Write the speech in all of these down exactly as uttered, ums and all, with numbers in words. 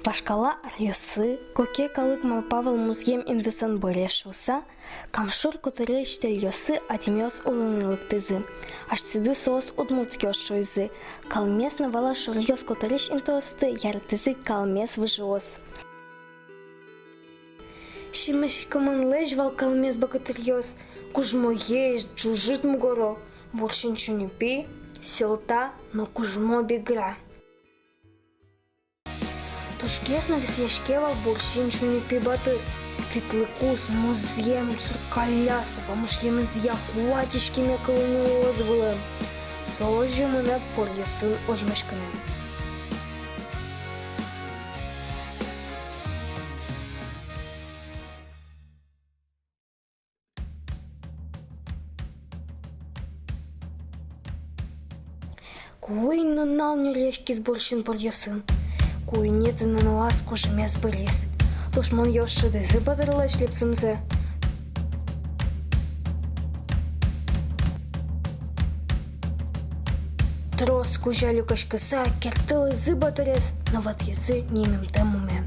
Вашкала аръёсы, куке калык малпа вал музъем инвисен быре шуыса, Кам шур котырысь тэльёсы адямиос улыны лыктӥзы. Асьсэды соос удмуртъёс шуизы. Калмез но Вала шуръёс котырысь интыосты яратӥзы калмез выжыос. Сизьымдон куамынлэсь вал калмез богатырьёс: Кужмоесь, Ӝужыт мугоро, Бурсин Чуньыпи, Сьӧлта но Кужмо Бигра. Тужгес но висъяське вал Бурсин Чуньыпи батыр. Витьлы кус, музъем суркаляса, вамышъемезъя куать иськеме кылыны луоз вылэм. Со озьы мынэ поръёсын ожмаськыны. Куинь нунал нюръяськиз Бурсин поръёсын. Куинетӥ нуналаз кужымез быриз. Тушмонъёс шӧдӥзы батырлэсь лэсьтэмзэ. Трос кузя люкаськыса керттылӥзы батырез но ватӥзы нимымтэ мумэ.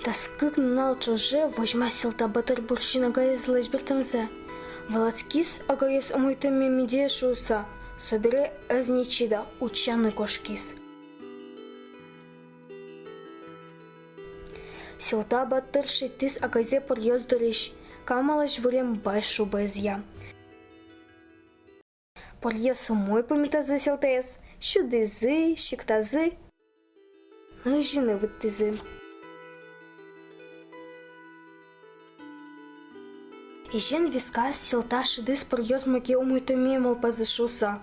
Дас кык нунал ӵоже возьмаз Сьӧлта батыр Бурсин агаезлэсь бертэмзэ. Валаськиз агаез умойтэме медэ шуыса, собере ӧз ни чида, утчаны кошкиз. Сьӧлта батыр шедьтӥз агайзэ поръёс дорысь, Камалэсь вылэм бай шубаезъя. Поръёс умой пумитазы Сьӧлтаез, сюдӥзы, сиктазы, нуизьыны выдтӥзы. Изен висказ Сьӧлта шӧдӥз, поръёс маке умойтэме малпазы шуыса.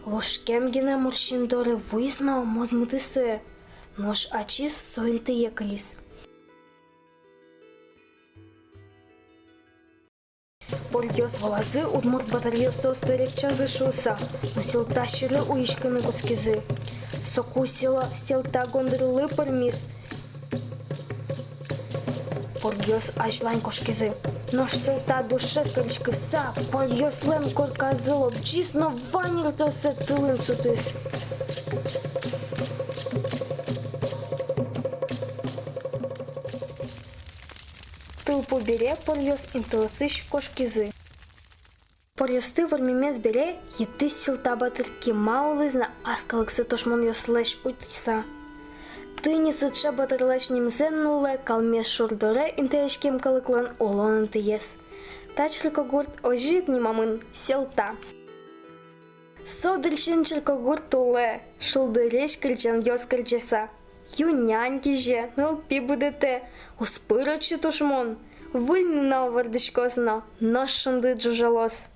Лушкем гинэ Бурсин доры вуиз но мозмытӥз сое, нош ачиз со интые кылиз. Поръёс валазы, удмурт батыръёс соосты ӧрекчазы шуыса, но Сьӧлта сьӧры уйиськыны кутскизы. Соку Сьӧлта гондырлы пӧрмиз. Поръёс азьлань кошкизы. Нош Сьӧлта душез кариськыса, поръёслэн корказы лобӟиз но вань интыоссэ тылын сутӥз. Тылпу бере поръёс интыосысь кошкизы. Поръёсты вормемез бере йӧтӥз Сьӧлта батыр, кема улӥз на ас калыксэ тушмонъёслэсь утьыса. Тыни сыӵе батырлэсь нимзэ нуллэ Калмез шур доры интыяськем калыклэн улон интыез. Та черкогурт озьы ик нимамын — Сьӧлта. Со дырысен черкогурт улэ, шулдырысь кырӟанъёс кырӟаса. Ю-нянь кизе, нылпи будэтэ, уз пыр отчы тушмон. Выль нунал вордӥськоз но, нош шунды ӝужалоз.